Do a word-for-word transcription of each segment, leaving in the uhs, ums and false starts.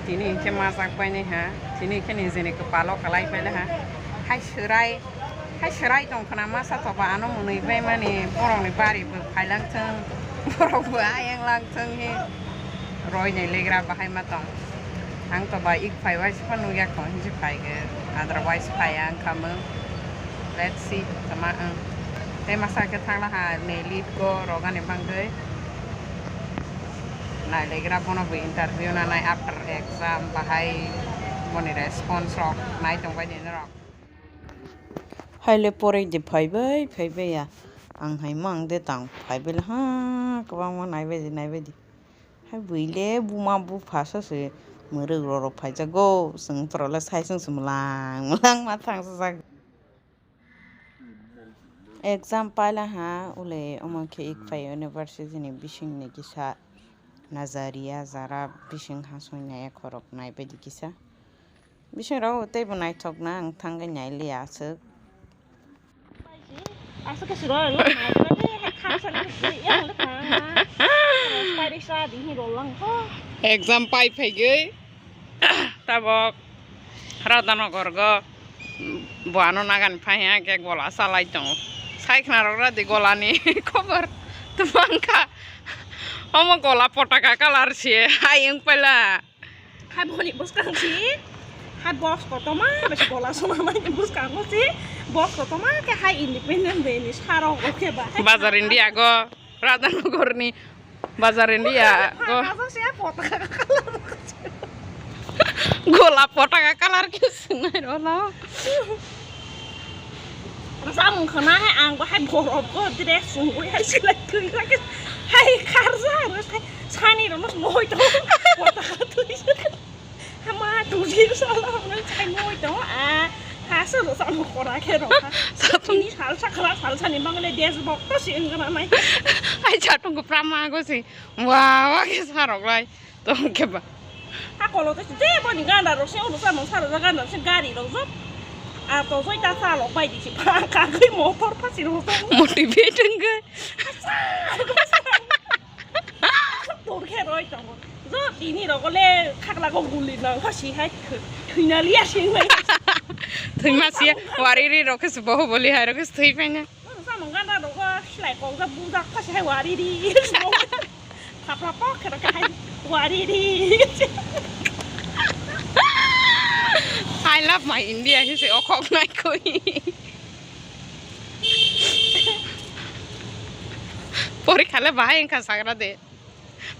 Tini hinkhe majak painai ha, tini hinkhe nijini kwpalo kwlai paila ha. Hai swrai, hai swrai tong khna masa toba ano mwnwi bai mani borokni bari bo phailang thung, borok bo ayang lang thung he. Roi nai legra bahai ma tong. Ang toba ik phai wai se phano nugya kho hinse phai ge, otherwise phai ang khamung. Let's see, tama ang. Tei masa khe thangla ha, ne leave go rogani bangwi. Nailegra bono bo interview nanai after exam bahai boni response rok nai tongbai nini rok. Haile poroi de phaibai phaibai ya. Ang hai mang de tang phaibai la ha, kwbangma naibai di naibai di. Hai buile buma bupha sa se mwrwk rorok phaijago, chwng phrole sai chwng se mwlang mwlang ma thang sajak. Exam paila ha, ule omo khe Ikphai University ni bising ni kisa Nazaria jara bising ha soi nai khorok nai baidi kisa. Bising rok tei bo naithok na ang thangwi nai li aswk. Aswk khe siro lo nai le hai khamsa ni yang le thang. Spider sa di hi rol lang kho. Exam pai phai gwi. Tabok Radhanagar go, bo ano nagani phai ha khe gola salai tongo. Sai khna rok ra di golani khobor twmang kha. Omo gola potaka colour se hai wng paila. Hai boni bwskang si, hai box kotorma, besi gola sona mai bwskango si, box kotorma khe hai Independence Day ni sarok rok khe ba. Bazar India go. Radhanagar ni Bazar India go. Asok se potaka colour. Gola potaka colour khe swngnai rw lao. Samung khana hai ang bo hai borok go dress sungwi hai silai twi lagi hai kharja aro sai sani rok no noi to potaka twi. Hama tuji sala hama chai moi to a ha sa ro sa mo kora khe ro ha. Sa tong- Ini salsa khala salsa ni bang le des bok to si wng gana nai. Ai cha tong ko prama go si. Wa wa khe sa rok lai. Tong khe ba. Ha kolo to je bo ni ganda ro se ro sa mo sa ro ganda se gari ro zo. A to zoi ta sa lo bai di si pa ka gui motor pa si ro zo. Motivate wng ge. Tor khe roi tongo. Jo tini rogo le khakla go guli nang kha si hai thwi-, thwina liya si nai. Thwima si wari ri rokhe se boho boli hai rokhe se thwi paina. Samung ganda rogo silai kok ja bujak kha si hai wari ri. Thapra pok khe rokhe hai wari ri. I love my India, he say, okok nai koi. Porikha le bahai wngkha sagra de.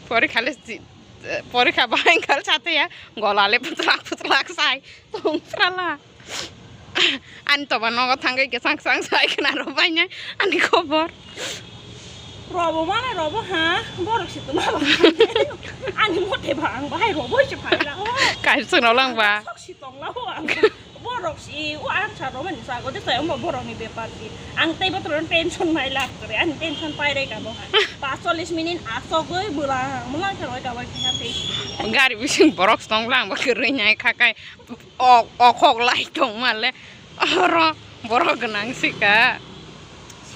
Porikha le si-, porikha bahai wngkha le satya gola le phutlak phutlak sai tong phrala. Ani toba nogo thangwi kwchang kwchang sai khna rw bainai ani khobor. Robo mane robo ha, borok si tuma ba. Ani mote ba ang bahai robo se phai la. Kaisung rw lang ba. Sok si tong la ho ang. Borok si o ang sa robo ni sa go de sai mo borok ni bepar si. Ang tei botoro tension nai lak kore. Ani tension pai re ka bo ha. Pas chollis minute asogoi bwla mula khe roi ka bai kha tei. Gari bising borok tong lang ba kwrwi nai kha kai. O, okhok lai tong male. Oro borok gwnang sika.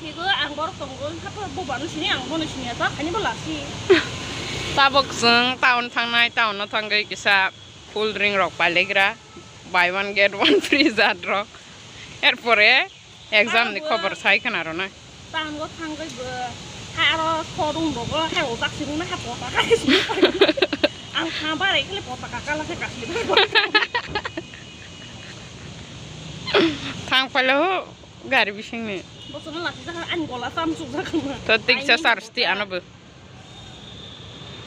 Sigo ang borok tongo, hato bo bano sini, ang bono sini, ta khaini bo lasi. Tabok chwng town thangnai, town no thangwi kisa cool drink rok pailegra, buy one get one free jat rok. Erpore exam ni khobor sai khna rwnai. Tango thangwi bo hai aro showroom rogo hai ojak sirung na hai potaka sirung. Ang kha bare khle potaka kala khe kasli. Thang palo gari bising ni. Bo sono lati jaga ani gola tam suk jaga ma. To tik sa sar sti ano bo.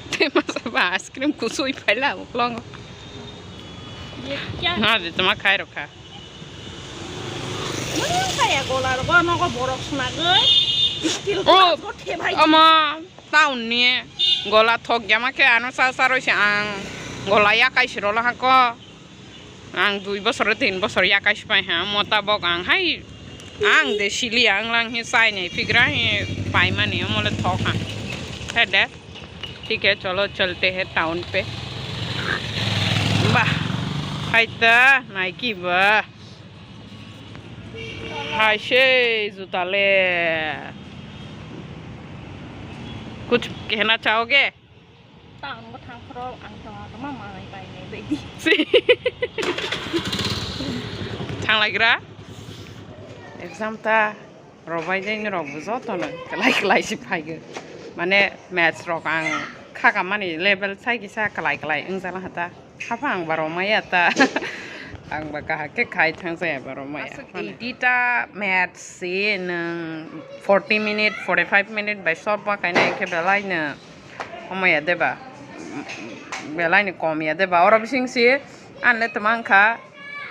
Te masa ba ice cream kusui phaila uklongo. Ye kya? Na de tama khai rokha. Mano kaya gola rogo nogo borok snagwi. Steel Oh, glass go thebai. Ama town ni gola thok yama khe ano sa sa roi se ang gola ya kai siro la hako. Ang dui bosor tin bosor ya kai sipai ha mota bok ang hai ang de sili ang lang he sai nei figra he pai mani mo le thok ha. He de. ठीक है, चलो चलते हैं टाउन पे। वाह, है त, नाइकी वाह। हाय से जूता ले। कुछ कहना चाहोगे? Town go thang phro ang to ma ma nai pai nai bai Thanglaikra exam ta robai jai ni rok bo joto no kelai kelai si phaigo. Mane maths rok ang khaka mani level sai kisa kelai kelai wng jala hata. Hapha ang ba romaya ta. Ang ba kahak khe khai thang jaya ba romaya. Aswk eighty ta maths si nwng forty minute, forty five minute bai solve ma kainai khe belai no. Omo ya deba, belai ni kom ya deba. Oro bising si ang le tama wngkha,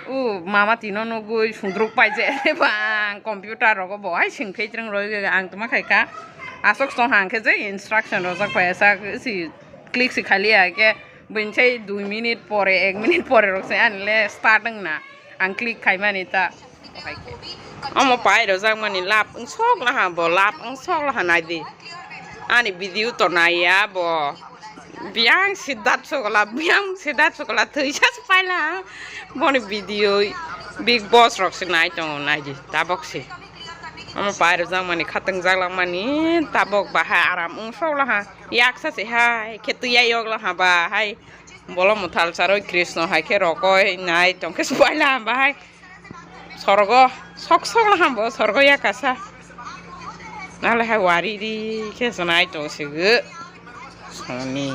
u mama tino nugui sundruk pai je deba. Ang computer rogo bo hai sing phei jreng roi ang tama khai kha. Aswk song hang khe je instruction rojak pai sak si click si khali ya khe buini sai dui minute pore, ek minute pore rok se ang le start wng na ang click khai mani ta. Omo pai rojak mani lab wng sok laha bo, lab wng sok laha nai di. Ani video to nai ya bo. Biang sidat sokla, biang sidat sokla thwisa se paila. Boni video Bigg Boss rok se nai tongo nai di tabok se. Omo pai rojak mani khatwng jak lang mani tabok bahai aram wng sok laha. Yaksa se hai khe twi ya yok laha ba hai. Bolo muthal saroi Krishna hai khe rokoi nai tong khe se paila bahai. Sorgo sok sok laha bo sorgo yakasa. Nale hai wari ri khe se nai tong se gw. Soni.